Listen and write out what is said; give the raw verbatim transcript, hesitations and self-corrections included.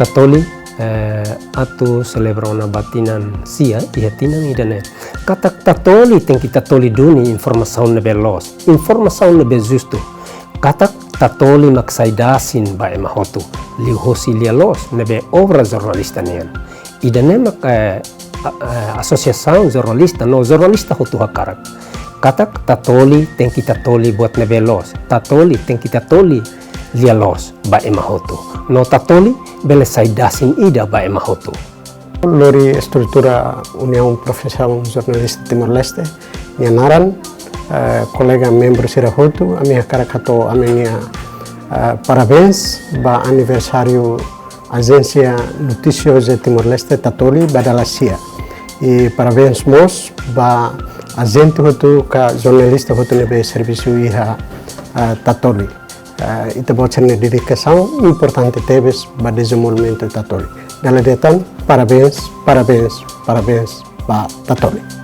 Tatoli, eh, atu selebra ona ba tinan sia, iha tinan ida-ne'e. Katak Tatoli tenke Tatoli duni informasaun ne'ebé loos, informasaun ne'ebé justu. Katak Tatoli mak sai dasin ba ema hotu, liuhosi lia-loos ne'ebé obra jornalista nian. Ida-ne'e mak, eh, a-, eh, asosiasaun jornalista no jornalista hotu hakarak. Katak Tatoli tenke Tatoli buat ne'ebé loos, Tatoli tenke Tatoli lia-loos ba ema hotu. No Tatoli bele sai dasin ida ba ema hotu. Lori estrutura Uniaun Profesaun Jornalista Timor-Leste nia naran, eh, kolega membru sira hotu, ami hakarak hato'o ami-nia, eh, parabéns ba aniversáriu Ajénsia Notísias de Timor-Leste Tatoli ba dala sia. I parabéns mós ba ajente hotu ka jornalista hotu ne'ebé servisu iha, eh, Tatoli. Eh, ita-boot sira-nia dedikasaun importante tebes ba dezenvolvimentu Tatoli. Dala ida tan, parabéns, parabéns, parabéns ba Tatoli.